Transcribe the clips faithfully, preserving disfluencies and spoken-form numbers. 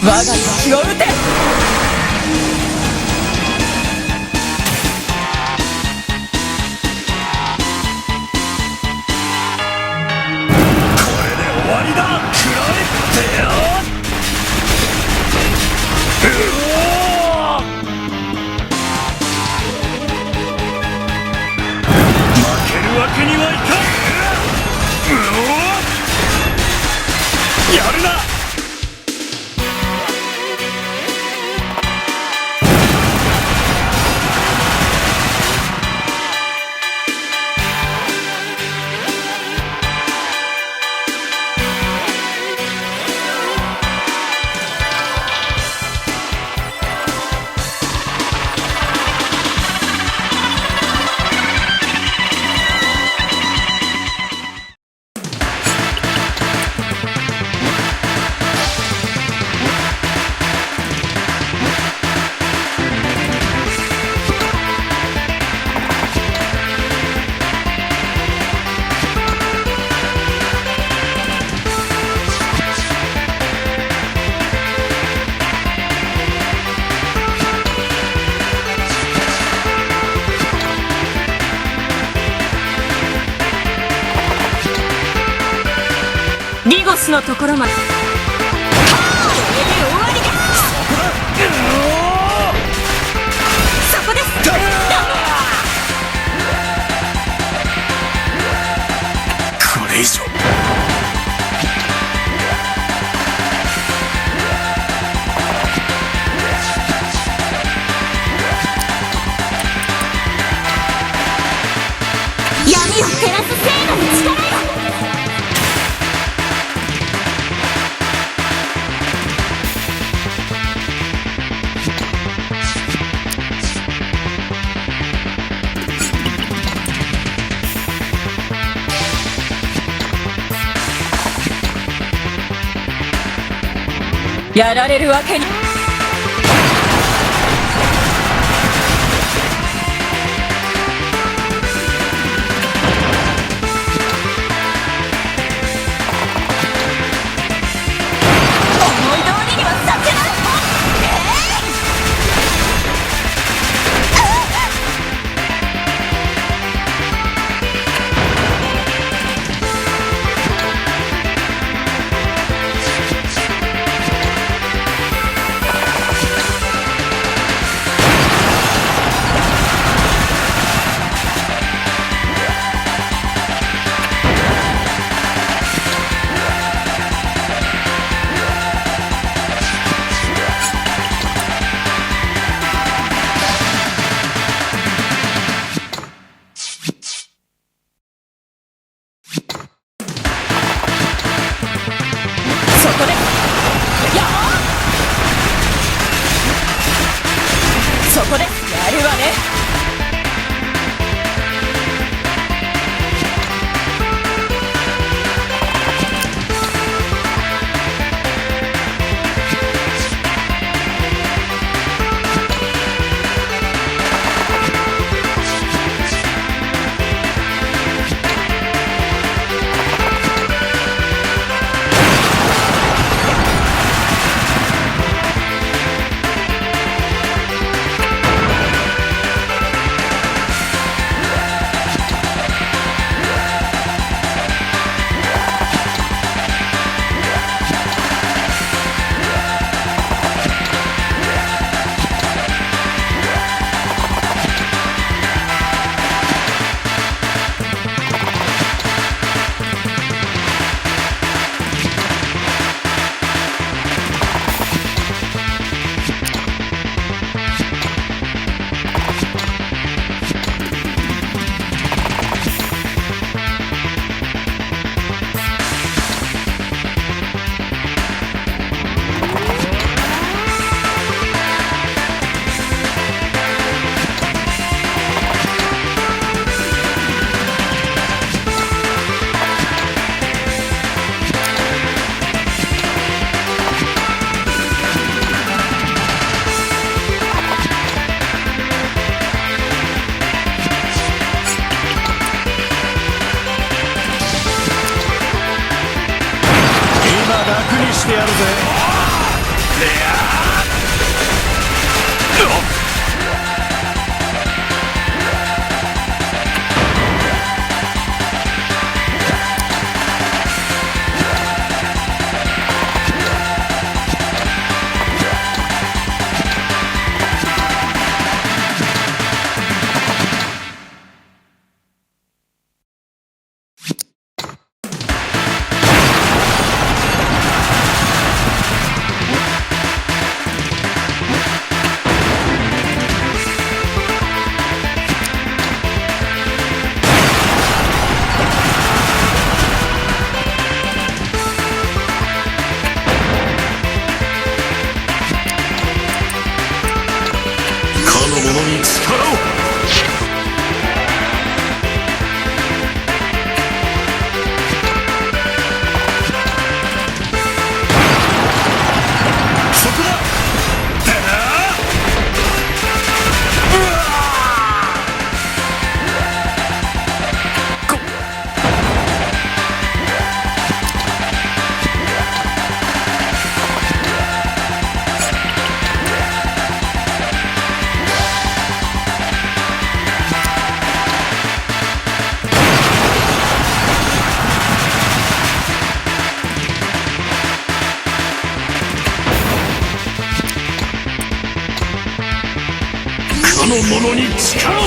我が血を受け。これで終わりだ。食らえってよ。うおー！負けるわけにはいかん。うおー！やるな！ディゴスのところまで。これで終わりだ。そこです。これ以上。闇を照らす聖なる力よ。やられるわけに。思い通りにはさせない。そこで。やあ！そこで。やるわね。今、楽にしてやるぜ。かの者に力を。そこだ。てめえ。うわー。こかの者に力を。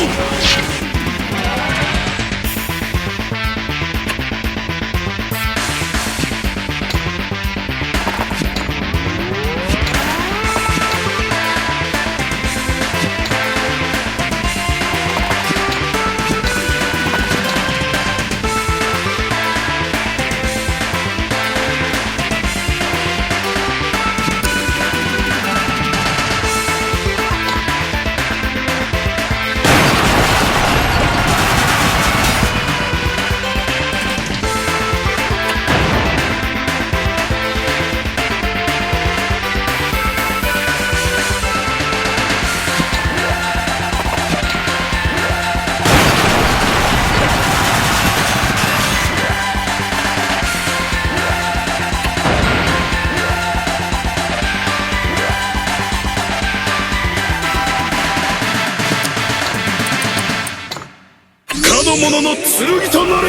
かの者の剣となれ。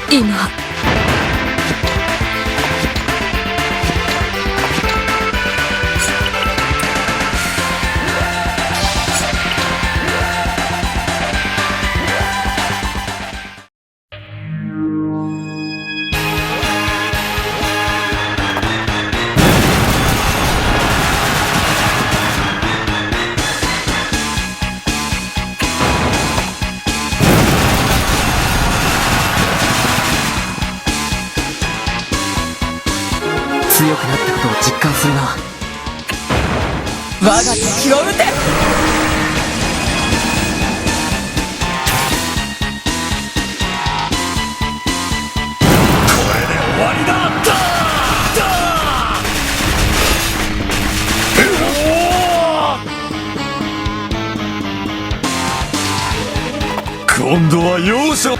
今。強くなったことを実感するな。我が敵を討て。これで終わりだ。だ、だ。うおー。今度は容赦。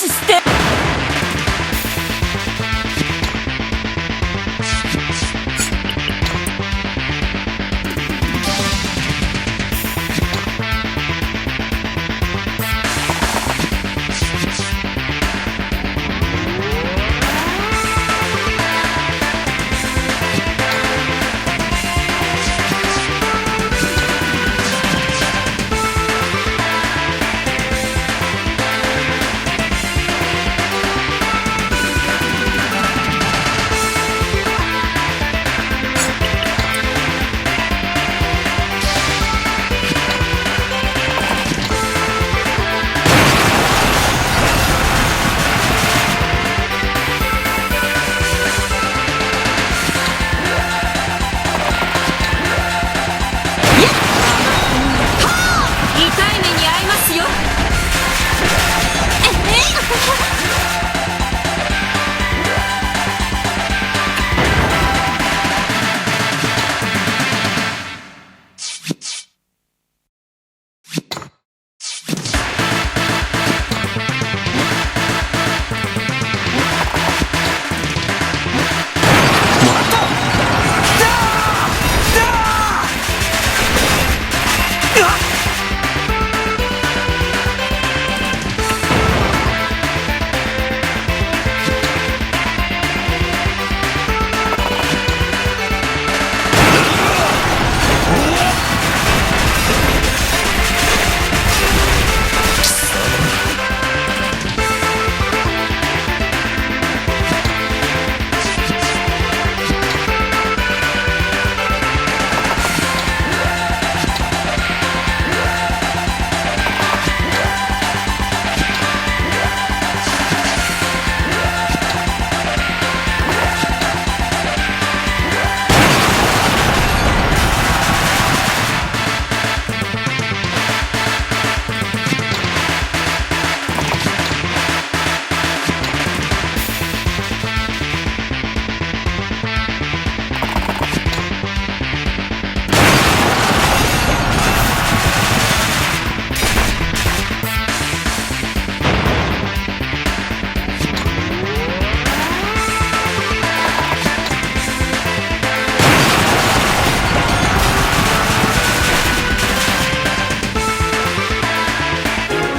して。 痛い目に遭いますよ。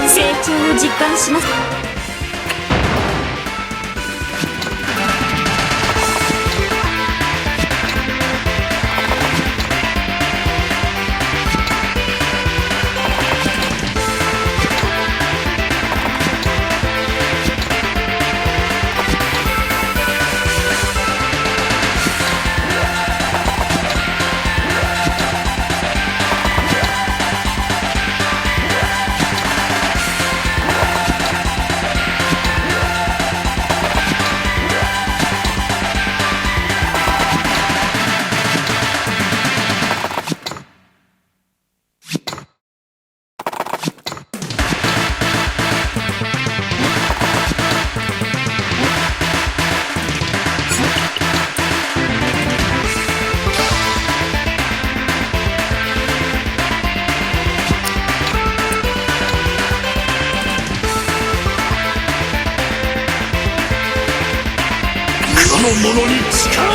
成長を実感します。 この者に力